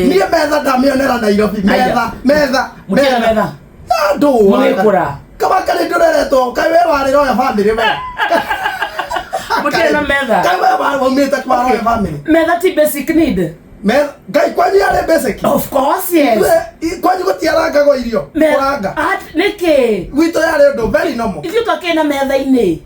Niĩ metha ndamĩonera Nairobi. Metha, metha. Mũtirĩ na metha? Andũ. Mũgĩkũra. Kaba karĩ ndũreretwo, kaĩ we warĩ royal family we. Mũtirĩ na metha? Kaĩ we waumĩte kwa royal family. Metha ti basic need. Metha, Ngai kwanyu yarĩ basic. Of course, yes. We, kwanyu gũtiarangagwo irio. Kũranga. Nĩkĩ? Gwitũ yarĩ ũndũ very normal. Ithuĩ twakĩrĩ na metha-inĩ.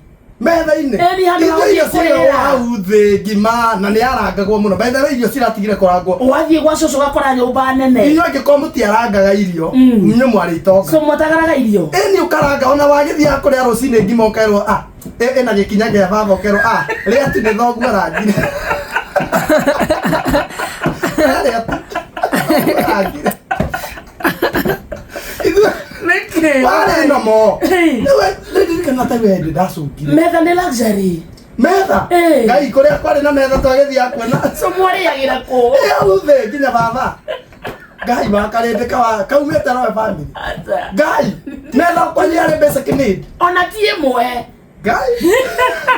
Metha-inĩ. Ĩni handũ ha Ithuĩ irio gũthiĩ ciaigagwo kũrĩra. hau thĩ ngima na nĩ yarangagwo mũno. By the way irio ciratigire kũrangwo. Wathiĩ gwa cũcũ ũgakora nyũmba nene. Inyuĩ angĩkorwo mũtiarangaga irio, inyuĩ mwarĩ itonga. So mwatagaraga irio? Ĩni ũkaranga ona wagĩthiaga kũrĩa rũcinĩ ngima ũkerwo ah ĩna gĩkinya gĩa baba ũkerwo ah rĩa tu nĩ thoguo arangire. Rĩa tu. Arangire. Ithuĩ Nĩkĩ? warĩ nomo. Hey. Rĩu ndirikana ta we hĩndĩ ndacungire. Metha nĩ luxury. Metha. Eh. Ngai kũrĩa kwarĩ na metha twagĩthiaga kuona. So mwarĩagĩra kũ? Ĩ hau thĩ nginya baba. Ngai wakarĩndĩ kawa kaumĩte royal family. Ata. Ngai metha kwanyu yarĩ basic need. Ona ti ĩmwe. Ngai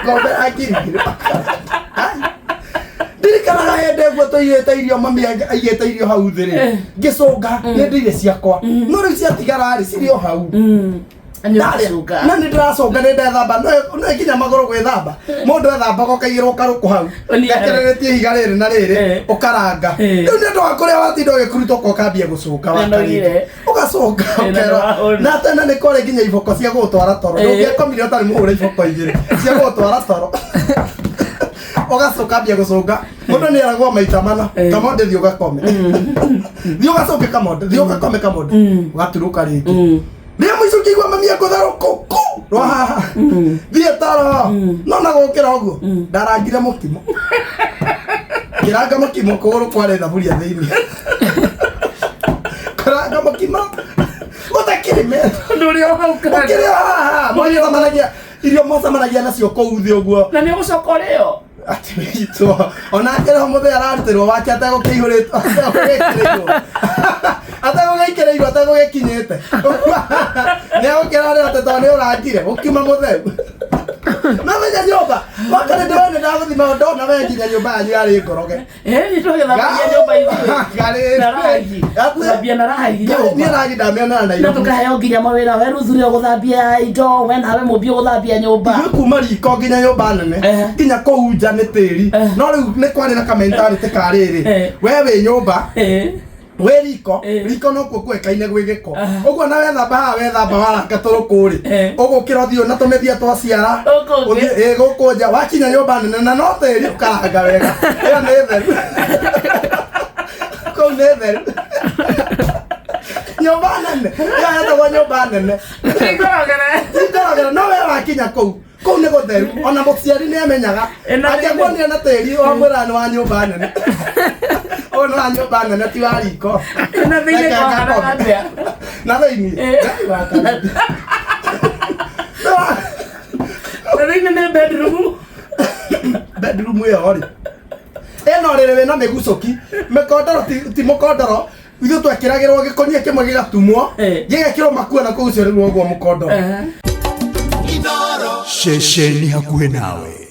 ngombe ya ngiri Ngai ndirikanaga hĩndĩ ĩguo tũigĩte irio mami aigĩte irio hau thĩ rĩ ngĩcũnga nĩ ndĩire ciakwa no rĩu ciatigara rĩ cirĩ o hau Nĩ Ndarĩa. ũgũcũnga. Na nĩ ndĩracũnga nĩ ndethamba no nginya magũrũ gwĩthamba mũndũ ethambaga ũkaigĩrwo karũkũ hau Ũnia. gakĩrĩrĩtie ihiga rĩrĩ na rĩrĩ ũkaranga rĩu nĩ ũndũ wa kũrĩa watinda ũgĩkurutũka ũkambia gũcũnga Nĩnogire. Ũgacũnga na ũkerwo nĩwahũna. Na tene nĩ kwarĩ nginya iboko cia gũgũtwara toro. Ndũngĩakomire ũtarĩ mũhũre iboko igĩrĩ cia gũgũtwara toro. Ũgacoka ambia gũcũnga. Mũndũ nĩ eragwo maita mana. Kamonde thiĩ ũgakome. Thiĩ ũgacũnge kamonde, thiĩ ũgakome kamonde. Ũgaturũka rĩngĩ. Rĩrĩa mũico ũkĩigua mami ekũtha rũkũngũ rwa haha. Thiĩ toro. No na gũkĩra ũguo ndarangire mũkimo. Ngĩranga mũkimo kũgũrũ kwarĩ thaburia thĩinĩ. Kũranga mũkimo gũtakĩrĩ metha. Ũndũ ũrĩa o hau kando. Ũkĩrĩ o haha mwacemanagia irio mwacemanagia nacio kũu thĩ ũguo. Na nĩ ũgũcoka ũrĩo. Atĩ wĩitwo ona akĩrĩ mũthee ararutĩrwo wake ategũkĩihũrĩtwo ategũgĩkĩrĩirwo ategũgĩikĩrĩirwo ategũgĩkinyĩte nĩ agũkĩra rĩ atĩ tondũ nĩ ũrangire ũkiuma mũtheu no menya nyũmba wakarĩ ndĩrone ndagũthima ndona we nginya nyũmba yanyu yarĩ ngoroge. Ĩni tũgĩthambagia nyũmba ithuĩ. Garĩ. Na rangi. Gũthambia na rangi Niĩ nyũmba. rangi ndamĩonaga Na Nairobi. tũkaheo nginya mawĩra we Ruthu nĩwe ũgũthambia indo we nawe mũmbi ũgũthambia nyũmba. Ithuĩ kuma riko nginya nyũmba nene nginya kũu nja nĩ tĩri no rĩu nĩ kwarĩ na kamentality ka rĩrĩ we wĩ nyũmba wĩ riko riko nokuo kũĩkaine gwĩ gĩko ũguo na wethamba haha wethamba waranga tũrũkũ rĩ ũgũkĩra ũthiĩ na tũmĩthia twa ciara Gũkũ ũngĩ. ũthiĩ ĩ, gũkũ nja wakinya nyũmba nene na no tĩri ũkaranga wega ĩyo nĩ theru kũu nĩ theru nyũmba nene ĩyo yetagwo nyũmba nene Ngorogere. Ngorogere no we wakinya kũu kũu nĩ gũtheru ona mũciari nĩ amenyaga Ĩna thĩinĩ. angĩkuonire na tĩri wamwĩra nĩ wa nyũmba nene ũyũ nĩ wa nyũmba nene ti wa riko. Ĩna thĩinĩ Reke kwahanaga ngakome. atĩa? Na thĩinĩ Ngai wa Karĩndĩ. Na thĩinĩ nĩ bedroom. Bedroom ĩyo rĩ ĩno rĩrĩ wĩna mĩgucũki mĩkondoro ti mũkondoro ithuĩ twekĩragĩrwo gĩkonia kĩmwe gĩgatumwo gĩgekĩrwo makuo na kũu ũcio rĩu ũguo mũkondoro. Ceceni hakuhĩ nawe.